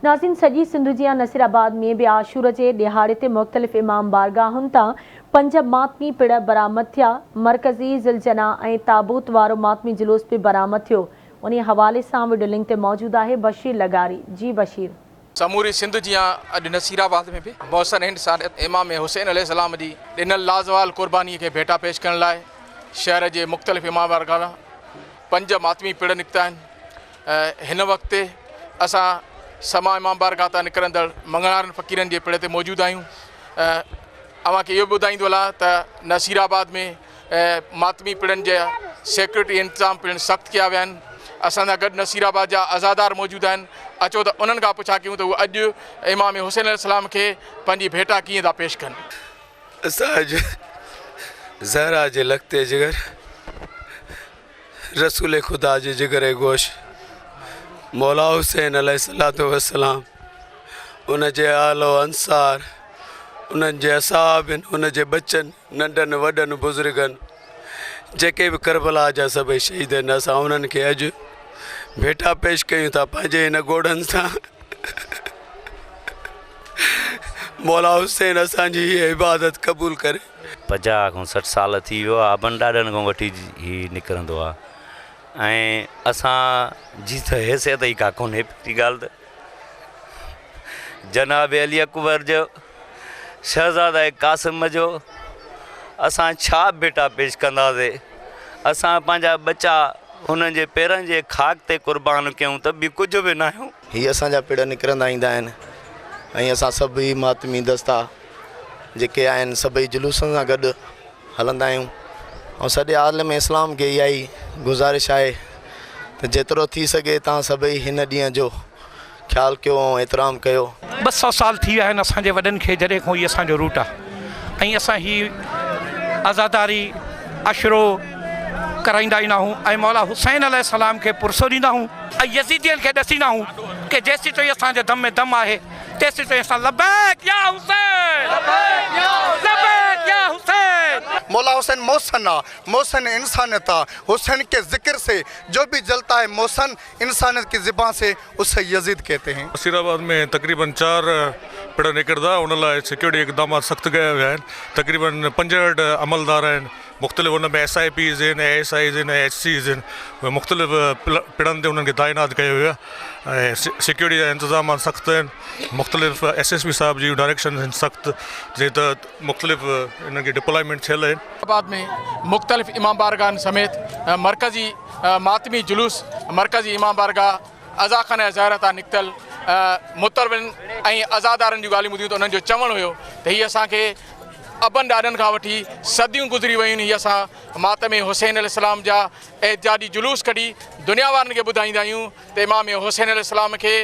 ناظرين سڄي سنڌ جيان نصيرآباد ۾ به عاشور جي ڏهاڙي تي مختلف امام بارگاهن تان پنج ماتمي پڙ برآمد ٿيا، مرڪزي ذوالجناح ۽ تابوت وارو ماتمي جلوس به برآمد ٿيو، انهي حوالي سان وڊيو لنڪ تي موجود آهي بشير لغاري، جي بشير. سموري سنڌ جيان اڄ نصيرآباد ۾ به محسن انسانيت امام حسين عليه السلام جي ڏنل لازوال قرباني کي ڀيٽا پيش ڪرڻ لاء شهر جي مختلف امام بارگاهن پنج ماتمي پڙ نڪتا آهن. هن وقت اسان سما امام بارگاهه تان نڪرندڙ مڱڻهارن فقيرن جي پڙ تي موجود آهيون. اوهان کي اهو به ٻڌائيندو هلان ته نصير آباد ۾ ماتمي پڙن جا سيڪيورٽي انتظام پڻ سخت ڪيا ويا آهن. اسان سان گڏ نصير آباد جا عزادار موجود آهن. اچو ته انهن کان پڇا ڪيون ته هو اڄ امام حسين عليه السلام کي پنهنجي ڀيٽا ڪيئن ٿا پيش ڪن. اسان اڄ زهرا جي لخت جگر رسول خدا جي جگر گوش مولا حسين عليه الصلوة والسلام ان جي آل و انصار انهن جي اصحابن ان جي ٻچن ننڍن وڏن بزرگن جيڪي به ڪربلا جا سڀئي شهيد آهن اسان انهن کي اڄ ڀيٽا پيش ڪيون ٿا پنهنجي هن ڳوڙهن سان مولا حسين اسان جي هي عبادت قبول ڪري. 50 کان 60 سال ٿي ويو آ ابن ڏاڏن کان وٺي هي نڪرندو آ ۽ اسان جي ته حيثيت ئي ڪا ڪونهي پهرين ڳالهه ته جناب علي اڪبر جو شهزاده قاسم جو اسان ڇا ڀيٽا پيش ڪنداسي اسان پنهنجا ٻچا انهن جي پيرن جي خاڪ تي قربان ڪيون ته به ڪجهه به ناهيون. هي اسان جا پڙ نڪرندا ايندا آهن ۽ اسان سڀ ئي ماتمي دستا جيڪي آهن سڀئي جلوسن سان گڏ هلندا آهيون ۽ سڄي عالم اسلام کي اها ئي گذارش آهي ته جيترو ٿي سگهي توهان سڀئي هن ڏينهن جو خيال ڪيو ۽ احترام ڪيو. 200 سال ٿي ويا آهن اسان جي وڏن کي جڏهن کان هي اسان جو روٽ آهي ۽ اسان هي عزاداري عشرو ڪرائيندا ايندا آهيون ۽ مولا حسين عليه السلام کي پرسو ڏيندا آهيون ۽ يزيدين کي ڏسيندا آهيون ڪي جيسين تائين اسان جي دم ۾ دم آهي تيسين تائين اسان لبيڪ يا حسين لبيڪ يا حسين. مولا حسين محسن آ محسن انسانيت آ حسين ڪي ذڪر سي جو بي جلتا هي محسن انسانيت ڪي زبان سي اسي يزيد ڪهتي هين. نصير آباد ۾ تقريبن چار پڙ نڪرندا ان لاء سيڪيورٽي اقدامات سخت ڪيا ويا آهن تقريبن 65 عملدار آهن مختلف ان ۾ ايس I Ps آهن اي ايس Is آهن ۽ ايڇ سيز آهن اهي مختلف پڙن تي انهن کي تعينات ڪيو ويو آهي ۽ سيڪيورٽي جا انتظامات سخت آهن مختلف ايس ايس پي صاحب جون ڊائريڪشن آهن سخت جيئن ته مختلف انهن کي ڊپلائمينٽ ٿيل آهن. آباد ۾ مختلف امام بارگاهن سميت مرڪزي ماتمي جلوس مرڪزي امام بارگاهه عزاخانه زهره تان نڪتل متربن ۽ عزادارن جون ڳالهيون ٻڌيون ته انهن جو چوڻ هيو ته هي اسان کي ابن ڏاڏن کان وٺي صديون گذري ويون هي اسان ماتم حسين عليه السلام جا احتجاجي جلوس ڪڍي دنيا وارن کي ٻڌائيندا آهيون ته امام حسين عليه السلام کي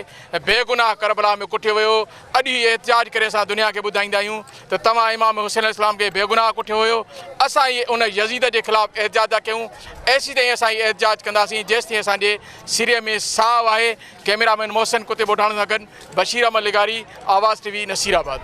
بيگناهه ڪربلا ۾ ڪٺيو ويو اڄ هي احتجاج ڪري اسان دنيا کي ٻڌائيندا آهيون ته توهان امام حسين عليه السلام کي بيگناهه ڪٺيو هيو اسان هي ان يزيد جي خلاف احتجاج ٿا ڪيون ايسيتائين اسان هي احتجاج ڪنداسين جيستائين اسان جي سري ۾ ساهه آهي ڪئميرا مين محسن ڪتي ٻوٺاڻو سان گڏ بشير احمد لغاري آواز ٽي وي نصير آباد.